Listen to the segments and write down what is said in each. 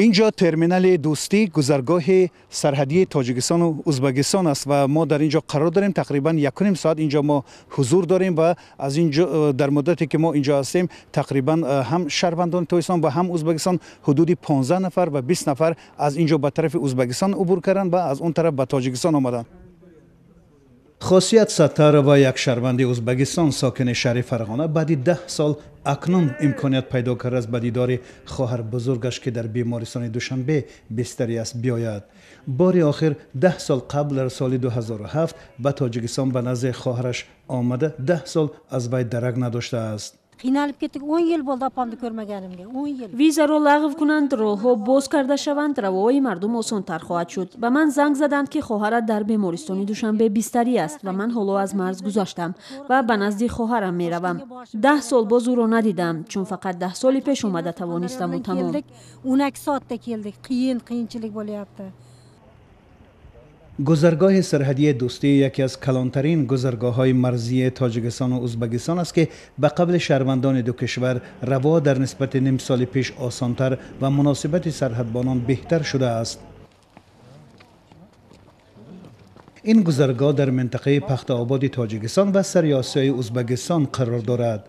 Инҷо терминали Дӯстӣ, гузаргоҳи сарҳадии Тоҷикистону Узбекистон аст ва мо дар инҷо қарор дорем. Тақрибан 1,5 соат инҷо мо ҳузур дорем ва аз инҷо дар муддате ки мо инҷо ҳастем, тақрибан ҳам шаҳрвандони Тоҷикистон ва ҳам Узбекистон ҳудуди 15 нафар ва 20 нафар аз инҷо ба тарафи Узбекистон убур карданд ва аз он тараф ба Тоҷикистон омаданд. Хосият Саттарова, як шаҳрванди Узбекистон, сокини шаҳри Фарғона, баъди 10 сол акнун имконият пайдо кардааст ба дидори хоҳар бузургаш, ки дар бемористони Душанбе бистарӣ аст, биёяд. Бори охир 10 сол қабл, дар соли 2007 ба Тоҷикистон ба назди хоҳараш омада, 10 сол аз вай дарак надоштааст. Qiynalib ketdik, 10 yil bo'ldi opamni ko'rmaganimga, 10 yil. Визаро лағв кунанд, роҳҳо боз карда шаванд, равои мардум осонтар хоҳад шуд. Ба ман занг заданд, ки хоҳарат дар бемористони Душанбе бистарӣ аст ва ман ҳоло аз марз гузаштам ва ба назди хоҳарам меравам. 10 сол боз ӯро надидам, чун фақат 10 соли пеш омада тавонистаму тамом. 12 soatda keldik, qiyin, qiyinchilik bo'lyapti. Гузаргоҳи сарҳадии Дӯстӣ яке аз калонтарин гузаргоҳҳои марзии Тоҷикистону Узбекистон аст, ки ба қавли шаҳрвандони ду кишвар раво дар нисбати ним соли пеш осонтар ва муносибати сарҳадбонон беҳтар шудааст. Ин гузаргоҳ дар минтақаи Пахтаободи Тоҷикистон ва сари Осиёи Узбекистон қарор дорад.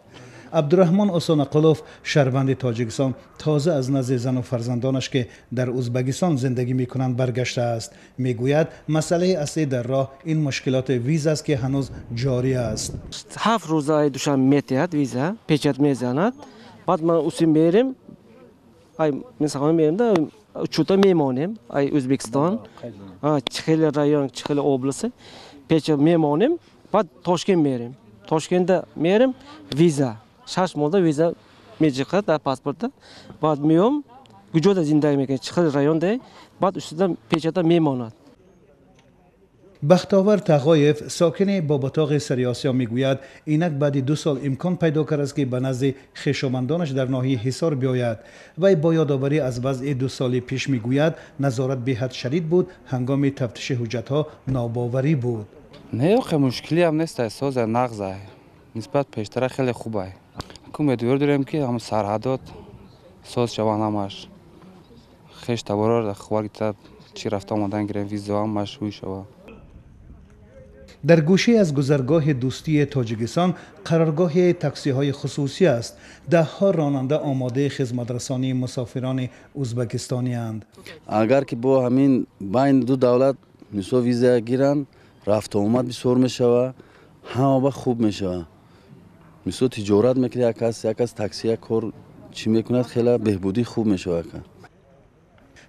Абдураҳмон Осонақулов, шаҳрванди Тоҷикистон, тоза аз назди зану фарзандонаш, ки дар Узбекистон зиндагӣ мекунанд, баргаштааст. Мегӯяд, масъалаи аслӣ дар роҳ ин мушкилоти виза аст, ки ҳанӯз ҷорӣ аст. 7 рӯза Душанбе метиҳад виза, печать мезанад, баъд ман уси мерем, ай мисахона мерем да, чута мемонем, ай Ӯзбекистон чихели район, чихели области печать мемонем, баъд Тошкент мерем, Тошкентда мерем, виза 6 моҳда виза меҷиқад дар паспортда, баъд меом, куҷода зиндагӣ мекунед, чӣ хел районде, баъд устуда печата мемонад. Бахтовар Тағоев, сокини Боботоғи сари Осиё, мегӯяд, инак баъди 2 сол имкон пайдо кардааст, ки ба назди хешовандонаш дар ноҳияи Ҳисор биёяд. Вай бо ёдоварӣ аз вазъи 2 соли пеш мегӯяд, назорат беҳад шадид буд, ҳангоми тафтиши ҳуҷҷатҳо нобоварӣ буд. Не, охе, мушкилиам нест, соза нағзай, нисбат пештара хеле хубай. Умедвор дорем, ки ҳам сарҳадот соз шаванд, ҳамаш хеш таборо хубар гита чӣ рафта омадан гирем, визо ҳамаш ҳуй шава. Дар гӯшае аз гузаргоҳи Дӯстии Тоҷикистон қароргоҳи таксиҳои хусусӣ аст. Даҳҳо ронанда омодаи хизматрасонии мусофирони узбекистонианд. Агар ки бо ҳамин байни ду давлат мисол виза гиранд, рафтуомад бисёр мешава, ҳама вақт хуб мешава. Мисол, тиҷорат мекунад як кас, як кас такси, як кор чӣ мекунад, хеле беҳбудӣ хуб мешавад.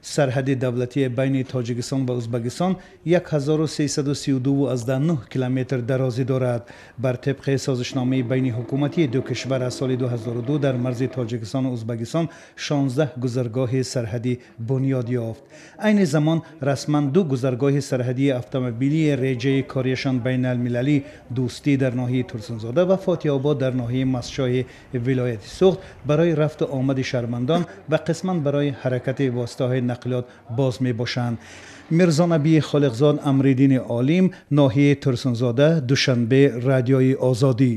Сарҳади давлатии байни Тоҷикистон ва Узбекистон 1332,9 километр дарозӣ дорад. Бар тибқи созишномаи байни ҳукуматии ду кишвар аз соли 2002 дар марзи Тоҷикистону Узбекистон 16 гузаргоҳи сарҳадӣ бунёд ёфт. Айни замон расман ду гузаргоҳи сарҳадии автомобилии реҷаи кориашон байналмилалӣ, Дӯстӣ дар ноҳияи Турсунзода ва Фотиҳобод дар ноҳияи Мастчоҳи вилояти Суғд, барои рафту омади шаҳрвандон ва қисман барои ҳаракати воситаҳои нақлиёт боз мебошанд. Мирзонабии Холиқзод, Амриддини Олим, ноҳияи Турсунзода, Душанбе, Радиои Озодӣ.